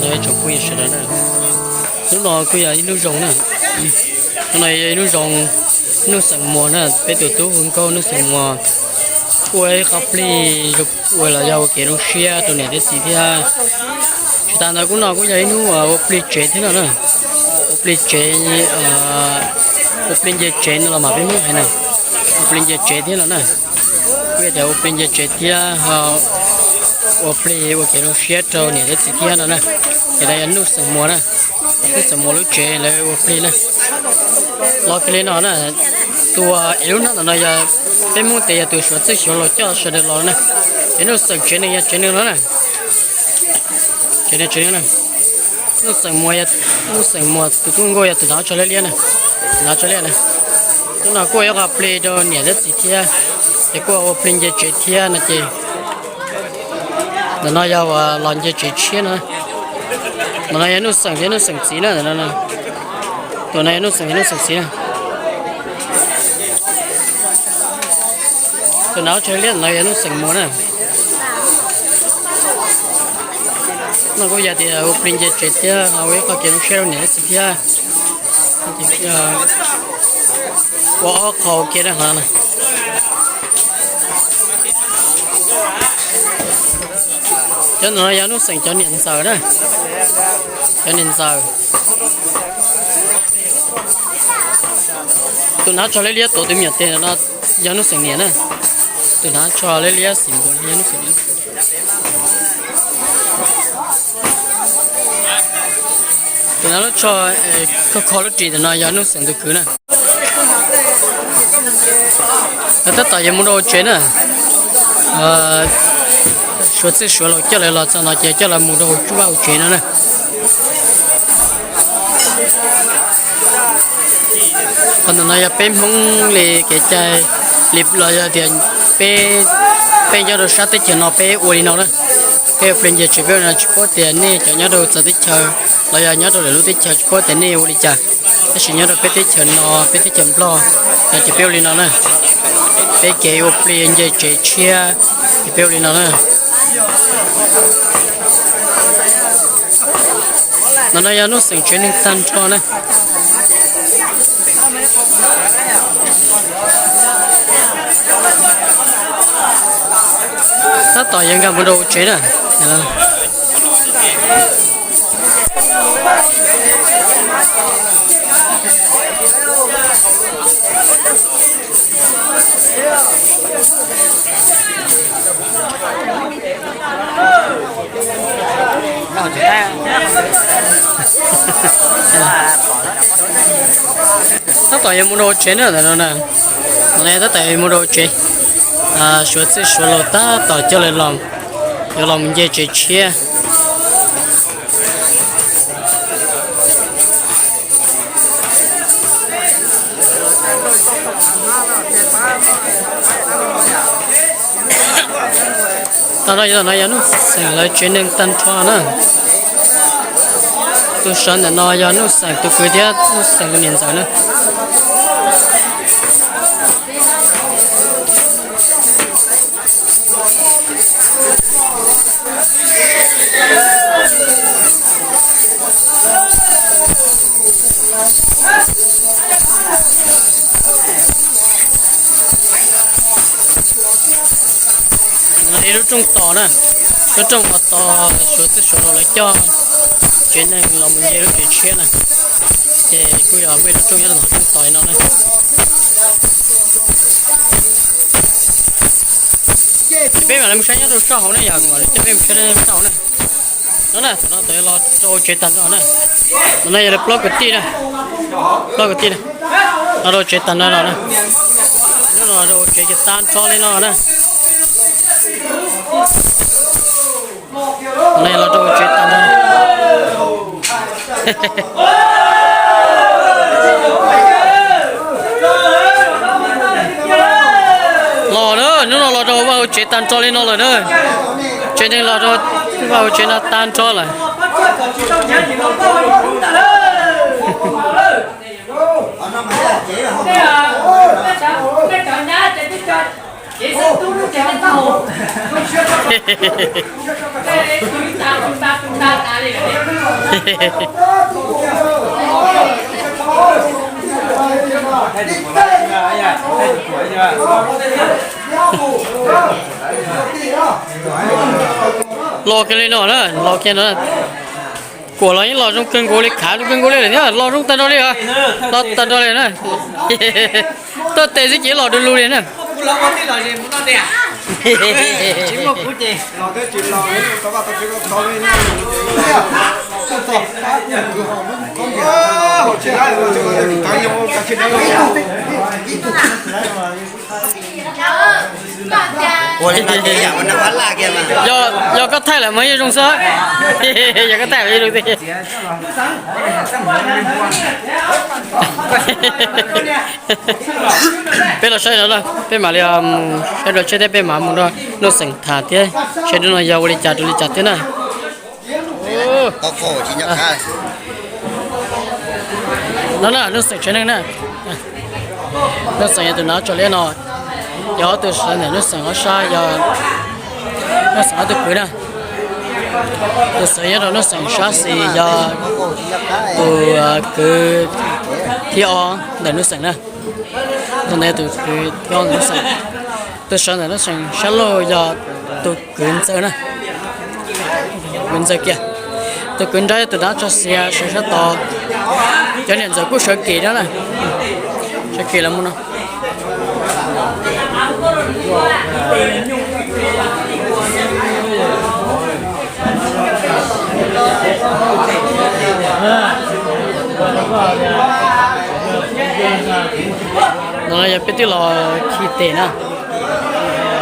Tsoom phooj ywg sawv daws na, hnub no kuj yog ib hnub zoo na. Hnub no yog ib hnub zoo, Nuj Xeem Muas na, peb tus tub hu nkauj Nuj Xeem Muas ua ib qho plig ua los yog ua kev zoo siab rau niam thiab txiv thiab. Tsis tas ntawd hnub no kuj yog ib hnub ua plig tsev thiab no na. Ua plig tsev, ua plig nce tsev no los mas peb Hmoob hais na, ua plig nce tsev thiab no na. Kuj yog tias ua plig nce tsev thiab ho ua plig ua kev zoo siab rau niam thiab txiv thiab no na. Ces no yog Nuj Xeem Muas na, Nuj Xeem Muas lub tsev lawv ua plig na. Los kiag li no na, tus ev lub hnab ntawm no yog peb Hmoob tias yog tus suav txwj xyuav laus coj sawv daws los na. Ces Nuj Xeem tsev neeg yog tsev neeg no na. Tsev neeg, tsev neeg na. Nuj Xeem Muas, Nuj Xeem Muas tus tub nkauj yog tus hnav tsho liab liab na, hnav tsho liab na. Hnub no kuj ua ib qho plig rau niam thiab txiv thiab, ces kuj ua plig nce tsev thiab no ces ntawm no yog uas los nce tsev tshiab no. Ntawm no yog Nuj Xeem thiab Nuj Xeem txiv na. Tus no yog Nuj Xeem thiab Nuj Xeem txiv na. Tus hnav tsho liab ntawm no yog Nuj Xeem Muas na. No kuj yog tias ua plig nce tsev thiab ho ua ib qho kev zoo siab rau niam thiab txiv thiab. Ua ob qho ua ke na. Cov ntawm no yog Nuj Xeem cov niam ntxawm na, cov niam ntxawm. Tus hnav tsho liab liab tuav tus me nyuam tes no yog Nuj Xeem niam na. Tus hnav tsho liab liab xim npua no yog Nuj Xeem niam. Tus hnav lub tsho kho kho lub ris ntawm no yog Nuj Xeem tus kwv na. Tab tom yuav mus rau hauv tsev na. Suav txwj suav laus coj lawv los txog no ces coj lawv mus rau hauv vaj hauv tsev no na. Qhov ntawm no yog peb Hmoob li kev cai li los yog tias peb, peb nyob rau sab teb chaws no peb ua li no na. Peb ua plig nce tsev peb ua li no tsis paub tias nej cov nyob rau txawv teb chaws los yog nyob rau lwm lub teb chaws tsis paub tias nej ua li cas. Tab sis nyob rau peb teb chaws no, peb teb chaws Nplog no ces peb ua li no na. Peb kev ua plig nce tsev tshiab ces peb ua li no na. No no yog Nuj Xeem tsev neeg tag nrho na. Tab tom yuav nkag mus rau hauv tsev na. Tab tom yuav mus rau hauv tsev na, ntawm no na. Tab tom yuav mus rau hauv tsev. Suav txwj suav laus tab tom coj lawv los, yuav los mus nce tsev tshiab. Tam no yog, no yog Nuj Xeem lawv tsev neeg tag nrho na. Tus sawv ntawm no yog Nuj Xeem tus kwv thiab Nuj Xeem tus niam ntxawm na. Ib lub rooj tos na, lub rooj uas tos suav txwj suav laus lawv coj tsev neeg los mus nce lub tsev tshiab na. Ces kuj yog muaj ib lub rooj nyob rau ntawm rooj tos li no na. Ces peb mam li mus saib nyob rau sab hauv na, yog kuv mam li coj peb mus saib sab hauv na. No na, thaum no tawm los rau hauv tsev tag nrho na. No na yog plaub kwv tij na, plaub kwv tij na, los rau tsev tag nrho no na. Hnub no rau tsev tag nrho li no na. Los rau tsev tag nrho. Los na, hnub no los rau vaj hauv tsev tag nrho li no lawm na. Tsev neeg los rau vaj hauv tsev no tag nrho lawm. Los kiag li no na, los kiag no. Kuam los yeej los zoo kawg nkaus li, khav zoo kawg nkaus li lawm thiab, los zoo tag nrho li os. Los tag nrho li na. Tuaj tes xwb ces los du lug li na. Yog, yog koj thaij lawm mas yeej zoo xwb. Yog koj thaij lawm yeej zoo tiag. Peb los saib no, peb mam li saib dua tshiab thiab peb mam mus nrog Nuj Xeem tham thiab seb no yog ua li cas rau li cas thiab na. No na, Nuj Xeem tsev neeg na. Nuj Xeem yog tus nav tso liab no, yog ob tug sawv ntawm Nuj Xeem ob sab yog Nuj Xeem ob tug kwv na. Tus sawv nyob rau Nuj Xeem sab xis yog tus kwv thib ob ntawm Nuj Xeem na. Tus ntawd tus kwv thib ob ntawm Nuj Xeem. Tus sawv ntawm Nuj Xeem sab laug yog tus kwv ntxawg na. Kwv ntxawg kiag. Tus kwv nrab yog tus nav tso xiav sawv sab tod. Cov niam ntxawm kuj sawv kev na. Sawv kev los mus no. No yog peb twb los khi tes na.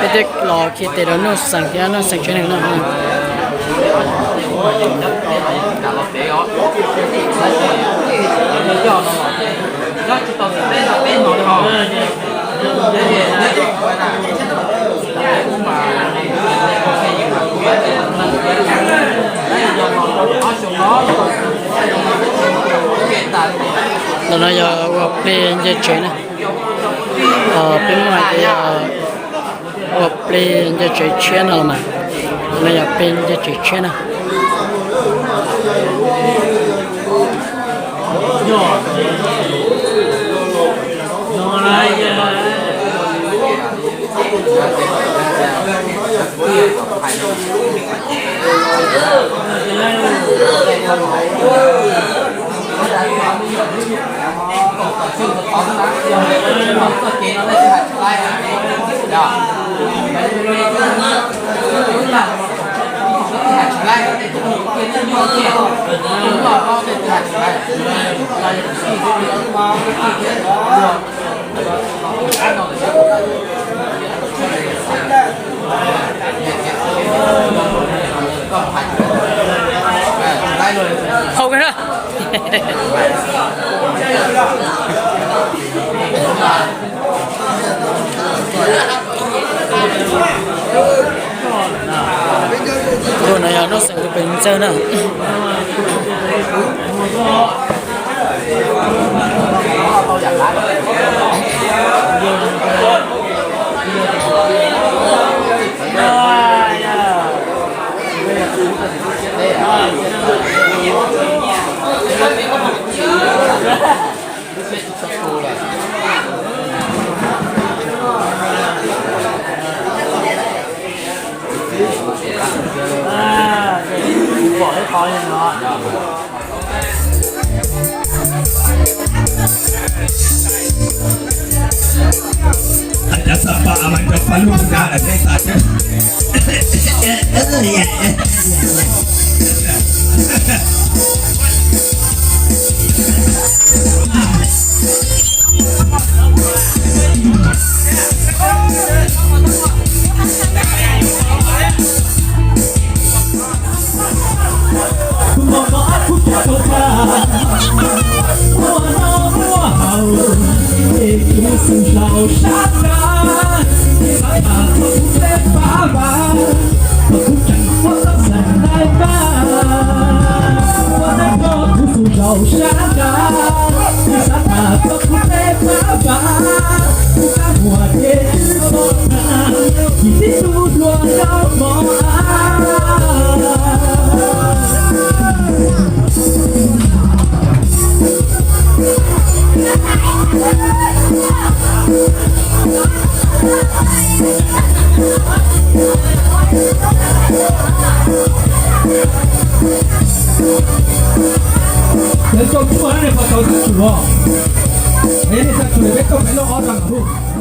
Peb twb los khi tes rau Nuj Xeem thiab Nuj Xeem tsev neeg no. Ntawm no yog ua plig nce tsev na. Peb muaj hais tias yog ua plig nce tsev tshiab no los mas. Ntawm no yog plig nce tsev tshiab na. Hau kawg na. Tus no yog Nuj Xeem tus kwv ntxawg na. Cov xam pab mas cov pab lub nra lawm nej tas thiab. Kuv mos mos kuv cov tau tag, muaj noj muaj haus, es kuv xeem zaum sab nrad, es xav tham txog kuv tej pab vas, thaum kuv tseem muaj txoj xeem laib pab. Ua neej nyob kuv xeem zaum sab nrad, es xav tham txog kuv tej pab vas, kuv kab muag ces twb pom tag, vim tib tug hluas nraug mos av. Tsaus ntuj na, nej puas tsaus tag tsum os? Yog nej tag tsum peb tuaj peb lauj ob rau nram lub.